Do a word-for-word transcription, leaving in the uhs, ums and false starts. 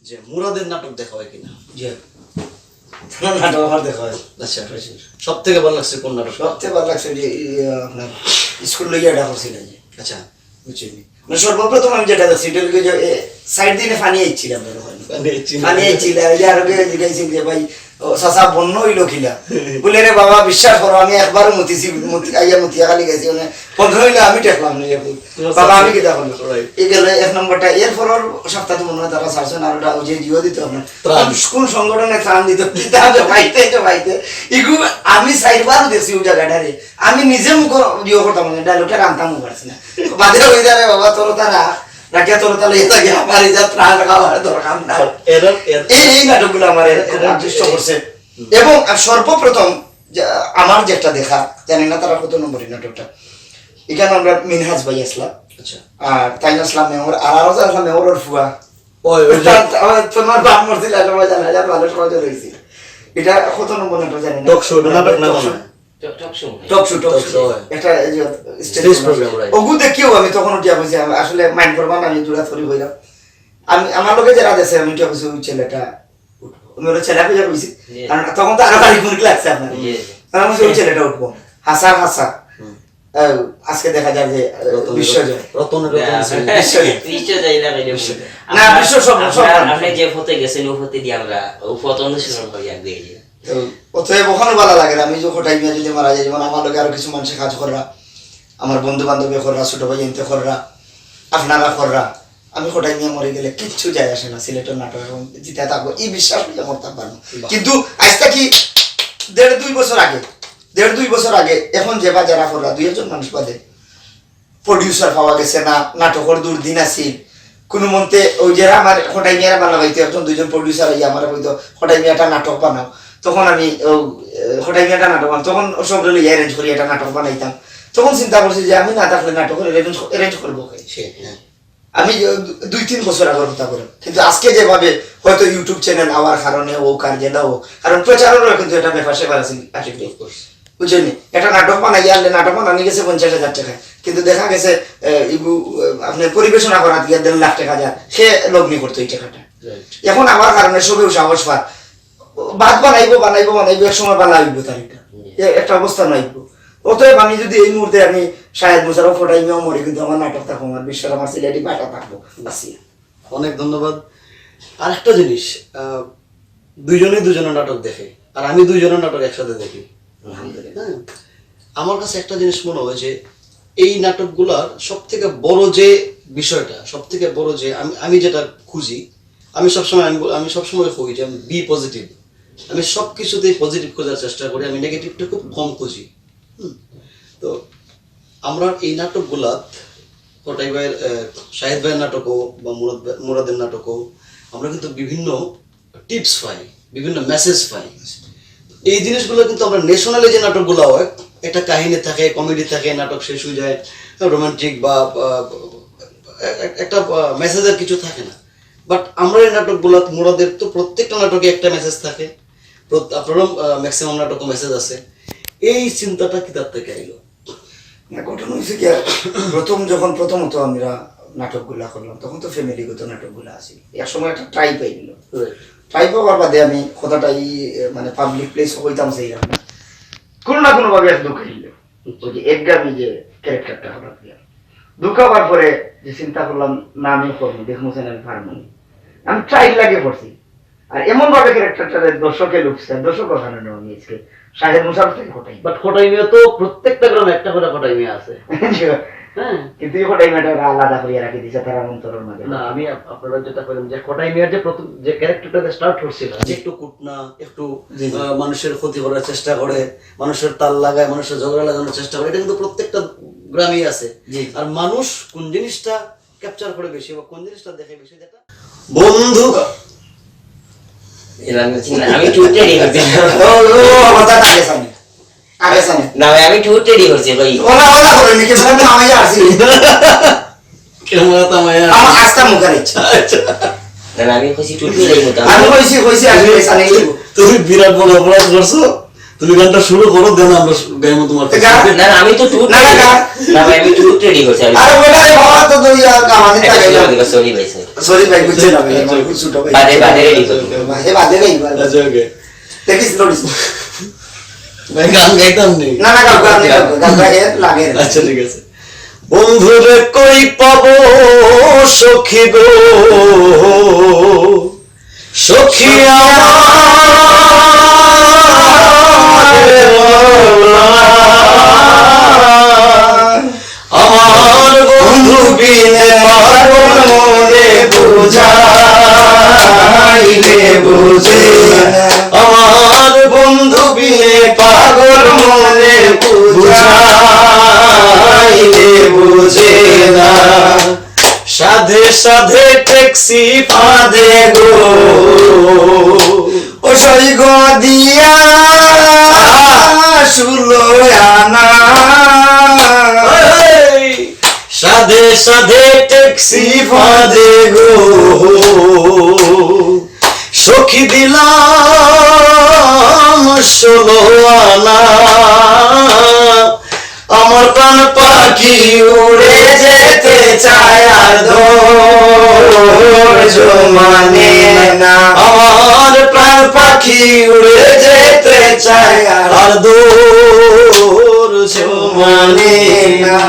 যে মুরাদের নাটক দেখা হয় কিনা? যে নাটক আমার দেখা হয়। আচ্ছা, সব থেকে ভালো লাগছে কোন নাটক? সবচেয়ে ভালো লাগছে যে এই, আহ, আপনার স্কুল লইয়া এটা করছিল যে, আচ্ছা, বুঝছেন? মানে সর্বপ্রথম আমি যেটা দেখছি এটা হলো যে সাইড দিনে পানি আইছিলাম মনে হয়। পানি আইছিল। পানি আইছিল, এই যে আরো কেউ জিজ্ঞাসা যে ভাই, ও চাচা বন্য হইল কিলা? বলে রে বাবা, বিশ্বাস করো, আমি একবারও মতিছি, মতি আইয়া মতিয়া খালি গেছি, মানে বন্য হইলে আমি দেখলাম না। বাবা, আমি কিতা করলাম? Right. এই গেল এক নম্বরটা। এরপর ওর সপ্তাহে মনে হয় তারা ছাড়ছেন, আর ওটা ওই যে জিও দিত আপনার ত্রাণ। কোন, কোন সংগঠনে ত্রাণ দিত, কিতা যে পাইতে, যে পাইতে। এগুলো আমি চাইরবারও দেখছি ওই জায়গাটারে। আমি নিজে মুখ ইয়ে করতাম না, ডায়লগটা রানতাম পারছি না। বাদে ওই জায়গায় বাবা তোর তারা রাখিয়া তোর তাহলে এটা গিয়ে আমার এই যা ত্রাণ খাওয়ার দরকার না। এরা এর- এই, এই নাটকগুলো আমার এরকম এরা- আকৃষ্ট করছে। এবং আর সর্বপ্রথম যে আমার যেটা দেখা, জানি না তারা কত নম্বরই নাটকটা, এখানে আমরা মিনহাজ ভাই আসলাম, আচ্ছা। আর তাইন আসলাম মেমর, আর আরো আসলাম মেমর ওর ফুয়া। ওই, ওই যে তার, আমার, তোমার বাপ মরছিল, আর সবাই জানে, আর ভালো সমাজে রয়েছিল। এটা কত নম্বর নাটক জানি না। টক শো, নাটক না মনে হয়। Talk show. Talk show, talk talk show. Show, হয়। এটা এই যে stage Stage programme. program, right. ওগু দেখিও আমি তখন উঠিয়া কইছি, আমি আসলে মাইন্ড করবা না, আমি জোড়া ধরি হইলাম। আমি, আমার লগে যারা আছে, আমি উঠিয়া কইছি, "ওই ছেলেটা উঠবো।" আমি ওরা ছেলে হইয়া কইছি, জি। কারণ তখন তো আরো বাড়ি কোন লাগছে আপনার। জি, জি। তারা বলছে, "ওই ছেলেটা উঠবো।" হাসা, হাসা। আহ, আজকে দেখা যায় যে, আহ, রতন- বিশ্বজয়। রতন- রতন না, সিং। বিশ্বজয়। বিশ্বজয় না, এটা ভুল। না, বিশ্ব সব- সব আপনারা, মানুষ। আপনি যে পথে গেছেন, ওই পথে দিয়ে আমরা, ওই পথ অনুসরণ করি আগে এগিয়ে। তো অতএব ওখানে ভালো লাগে না। আমি যে কটাই মিয়া যদি মারা যায়, যেমন আমার লগে আরো কিছু মানুষের কাজ কররা, আমার বন্ধু বান্ধবে কররা, ছোট ভাই এনতে কররা, আপনারা কররা, আমি কটাই মিয়া মরে গেলে কিচ্ছু যায় আসে না। সিলেটের নাটক এখন জিতে থাকবো, এই বিশ্বাস নিয়ে করতে পারবো। কিন্তু আজ থাকি দেড় দুই বছর আগে, দেড় দুই বছর আগে, এখন যে বা যারা কররা, দুই একজন মানুষ বাদে প্রডিউসার পাওয়া গেছে না, নাটকর দুর্দিন আছিল। কোনো মন্তে ওই যে আমার কটাই মিয়ারা বানাবাইতে একজন দুইজন প্রডিউসার আইয়া আমার কইতো, "কটাই মিয়া একটা নাটক বানাও।" তখন আমি ও, এ, কটাই মিয়া একটা নাটক বানাও, তখন ও সব লইয়া অ্যারেঞ্জ করি একটা নাটক বানাইতাম। তখন চিন্তা করছি যে আমি না থাকলে নাটকর অ্যারেঞ্জ, অ্যারেঞ্জ করবো কে? সে, হ্যাঁ। আমি, এ, দু-, দুই তিন বছর আগের কথা বললাম, কিন্তু আজকে যেভাবে হয়তো ইউটিউব চ্যানেল আওয়ার কারণে ও কার জেলা ও, কারণ প্রচারেরও কিন্তু একটা ব্যাপার স্যাপার আছে, আশিক ভাই। বুঝছেন নি? একটা নাটক বানাইয়া আনলে নাটক বানানি গেছে পঞ্চাশ হাজার টাকা, কিন্তু দেখা গেছে, এ, ইগু, এ, আপনি পরিবেশনা করা দিয়ে দেড় লাখ টাকা যায়, সে লগ্নি করতো এই টাকাটা। Right. এখন আমার কারণে সবেও সাহস পায়, বাদ বানাইবো, বানাইবো, বানাইবো, এক সময় বানাইবো তার এটা। এ-, একটা অবস্থা নাইবো। অতএব আমি যদি এই মুহূর্তে আমি শাহেদ মুশারফ কটাই মিয়াও মরি, কিন্তু আমার নাটক থাকবো, আমার বিশ্বাস, আমার সিলেটি ভাষা থাকবো, বাঁচিয়া। অনেক ধন্যবাদ। আর একটা জিনিস, আহ, দুইজনেই দুজনের নাটক দেখে, আর আমি দুইজনের নাটক একসাথে দেখি। আলহামদুলিল্লাহ। হ্যাঁ, আমার কাছে একটা জিনিস মনে হয় যে এই নাটকগুলার সব থেকে বড় যে বিষয়টা, সব থেকে বড় যে আমি, আমি যেটা খুঁজি, আমি সবসময়, আমি বল-, আমি সবসময় কই যে আমি বি পজিটিভ। আমি সব কিছুতেই পজিটিভ খোঁজার চেষ্টা করি, আমি নেগেটিভটা খুব কম খুঁজি। হুম। তো আমরা এই নাটকগুলাত কটাই ভাইয়ের, আহ, শাহিদ ভাইয়ের নাটকও বা মুরাদ ভাই, মুরাদের নাটকও আমরা কিন্তু বিভিন্ন টিপস পাই, বিভিন্ন মেসেজ পাই। এই জিনিসগুলো কিন্তু আমরা ন্যাশনালি যে নাটকগুলো হয়, একটা কাহিনী থাকে, কমেডি থাকে, নাটক শেষ হয়ে যায়, রোমান্টিক বা, বা, এ-, এ-, একটা মেসেজের কিছু থাকে না। বাট আমরা এই নাটকগুলো, মুরাদের তো প্রত্যেকটা নাটকে একটা মেসেজ থাকে, প্রত-, আপনারও ম্যাক্সিমাম নাটকে মেসেজ আছে। এই চিন্তাটা কিতার থেকে আইলো? না, ঘটনা হয়েছে কি, প্রথম যখন প্রথমত আমরা নাটকগুলা করলাম, তখন তো ফ্যামিলিগত নাটকগুলা আছিল। এক সময় একটা ট্রাইব আইল। ট্রাইব হওয়ার বাদে আমি কথাটা এই, এ, মানে, পাবলিক প্লেস হইতাম চাইলাম না, কোনো না কোনো ভাবে এক দুঃখ হইল। ওই যে একগামি যে ক্যারেক্টারটা হঠাৎ গেল, দুঃখ হওয়ার পরে যে চিন্তা করলাম, না, আমি করবো, দেখবো সেন আমি পারবো না। আমি ট্রাইব লাগে করছি। আর এমন ভাবে ক্যারেক্টারটা দর্শকে লুকছে, দর্শক ওখানে নেওয়া নিয়েছে। শাহেদ মুশারফ থেকে কটাই। বাট কটাই মিয়া তো প্রত্যেকটা গ্রামে একটা করে কটাই মিয়া আছে। হ্যাঁ। কিন্তু এই কটাই মিয়াটা আলাদা করিয়া রাখি দিছে তারা অন্তরের মাঝে। না, আমি আপ-, আপনারা যেটা কইলেন যে কটাই মিয়ার যে প্রথম যে ক্যারেক্টারটা স্টার্ট করছিল, যে একটু কুটনা, একটু, জি, জি। আহ, মানুষের ক্ষতি করার চেষ্টা করে, মানুষের তাল লাগায়, মানুষের ঝগড়া লাগানোর চেষ্টা করে, এটা কিন্তু প্রত্যেকটা গ্রামেই আছে। জি। আর মানুষ কোন জিনিসটা ক্যাপচার করে বেশি বা কোন জিনিসটা দেখে বেশি, যেটা বন্ধু এবার আমি বলছি, না, আমি টুট রেডি করছি। ও, ও, কথা আগে সামনে। আগে সামনে। না ভাই, আমি টুট রেডি করছি ভাই। ওলা, ওলা করে নাকি? সেটা তো আমি আসছি। ক্যামেরা তো আমার। আমার আস্তা মুখের ইচ্ছা। না, না, আমি কইছি টুট রেডি করতাম। আমি কইছি, কইছি, আসলে সামনে কি? তুমি বিরাট বড় অপরাধ করছো। তুমি গানটা শুরু করো, দেন আমরা গাইমু তোমার গান? না, না, আমি তো টুট না, না, রেডি। গান। না ভাই, আমি টুট রেডি করছি আমি। আরে বেটা, এই বাবা তো দুই আর আমাদের একটা টাকা সুযোগ দিবা। দিবা, সরি ভাই, সরি। সরি ভাই, বুঝছে না ভাই, আমার খুব ছোট ভাই। বাদে, বাদে ready করবো। এ বাদে নেই, বাদে। আচ্ছা, ওকে। দেখিস, নোটিস। ভাই, গান গাইতাম নি। না, না, গাও, গাও, আপনি গাও, গাও, গাও, এর লাগে না। আচ্ছা, ঠিক আছে। বন্ধুরে কই পাবো সখী গো, সখী আমার। আমার বন্ধু বিনে পাগল মনে বুঝাইলে বুঝে না। আমার বন্ধু বিনে পাগল মনে বুঝাইলে বুঝে না। সাধে সাধে ট্যাক্সি ফাঁদে গো, ও সই গো দিয়া ষোলো আনা। এই সাধে সাধে ট্যাক্সি ফাঁদে গো, সখী দিলাম ষোলো আনা। আমার প্রাণ পাখি উড়ে যেতে চায়, আর ধৈর্য মানে না। আমার প্রাণ পাখি উড়ে যেতে চায়, আর ধৈর্য মানে না।